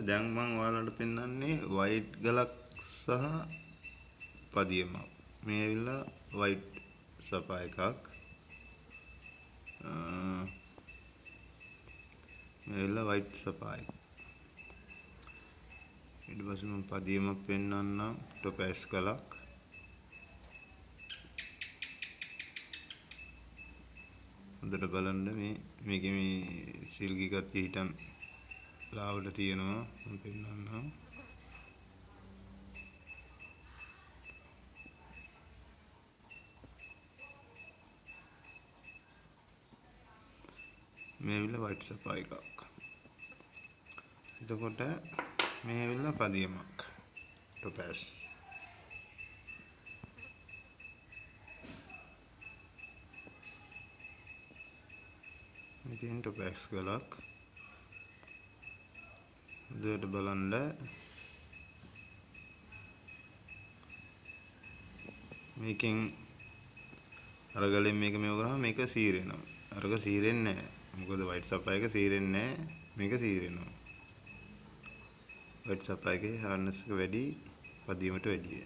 දැන් මම ඔයාලට පෙන්වන්නේ වයිට් ගලක් සහ පදියමක්. මේ ඇවිල්ලා වයිට් සපා එකක්. මේ ඇවිල්ලා වයිට් සපා එක. ඊට පස්සේ මම පදියමක් පෙන්වන්නම් ටොපෑස් ගලක්. හොඳට බලන්න මේ මේකේ මේ සිල්කි ගතිය හිටන් ලාවට තියෙනවා. මම පෙන්වන්නම්. මේ ඇවිල්ලා වයිට් සපා එකක්. එතකොට මේ ඇවිල්ලා පදියමක් ටොපෑස්. මේ තියෙන ටොපෑස් ගලක්. හොඳට බලන්න. මේකෙන් අර ගලෙන් මේක මේව කරාම මේක සීරෙනවා. අරක සීරෙන්නේ නැහැ. මොකද වයිට් සපා එක සීරෙන්නේ නැහැ. මේක සීරෙනවා. වයිට් සපා එකේ හાર્ඩ්නස් එක වැඩි පදියමට වැඩිය.